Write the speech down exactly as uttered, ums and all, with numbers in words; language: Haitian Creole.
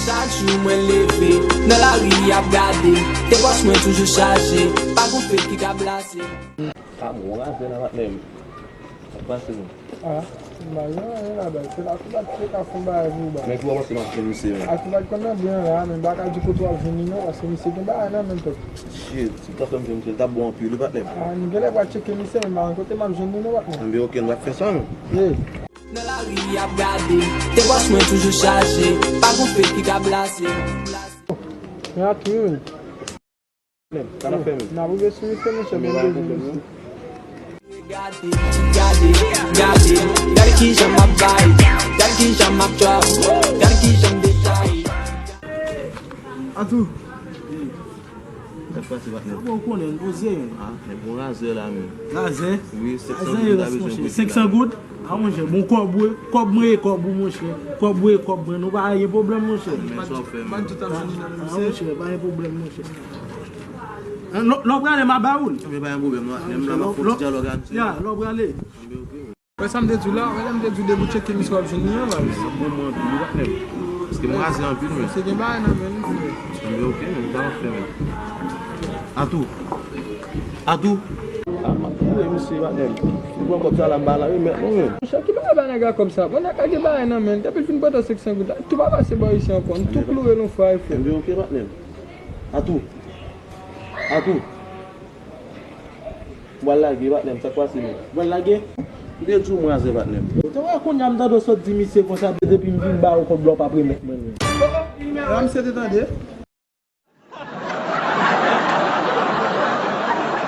Chak jou mwen leve, nan lari ap gade, te pòch mwen toujou chaje, pa gon fake ki ka blase. Ah bon, razè la patnè m. Sa k pase non? Ah, m pa jwenn anyen la baz. Se la tou bat se ka fon bagay pou ou baz. Men ki w ap panse m ap jwenn misye menm? Ak ou pa t konn nan byen la, men m pa ka di kote w ap jwenn li non, paske misye gen bagay nan men l tou. Shit, si w ta fè m jwenn misye, l t ap bon anpil wi patnè m. Ah, m genlè pral tcheke misye, men m pa konn kote m ap jwenn li non patnè. Enben ok, n ap fè sa non. Yeah. Nan lari ap gade, te pòch mwen toujou chaje, pa gon fake ki ka blase. Men ak li menm. Menm, sa n ap fè menm? N ap rive sou misye, monchè, men m bezwen misye. Gade, gade, gade, gade kijan m ap bay, gade kijan m ap drop, gade kijan m detay. Atou. Sa k pase patnè? Bon, ou konnen, n poze. Ah, nèg gon razè la menm. Razè? Wi, senk san goud m ta bezwen pou li la. Senk san goud? Ah, monchè, bon, kòb ou, kòb mwen e kòb ou, monchè. Kòb ou e kòb mwen, nou pa gen pwoblèm, monchè. Men sa w fè menm. Ah, monchè, pa gen pwoblèm, monchè. Ah, lè, lè w prale, m a ba ou l. Men pa gen pwoblèm non, patnè m la, m ap fè yon ti dyalòg ak misye. Ya, lè w prale. Enben ok. Wè sa m te di w la, wè lè m te di w depi w tcheke misye w ap jwenn li an baz. Bon, mwen anpil wi patnè m. Paske m razè anpil men. Misye gen bagay nan men l wi frè. Enben ok, men sa m ap fè men. Atou. Atou. Ah, m ap boure misye patnè m. Ou pran kòb sa la m pa la remèt non men. Monchè, ki bagay ba nèg la kòb sa? Bon, nèg la gen bagay nan men l. Depi l fin pran senk san goud la, tou pa pase bò isi ankò. M tou kloure l yon fwa wi frè. Enben ok patnè m. Atou. Atou. M pral lage patnè m, sa k pase menm? Ou pral lage? M te di w m razè patnè m. Ou te wè kounye a m tande w sot di misye konsa, depi m vin ba ou kòb la w p ap remèt mwen l. La misye te tande?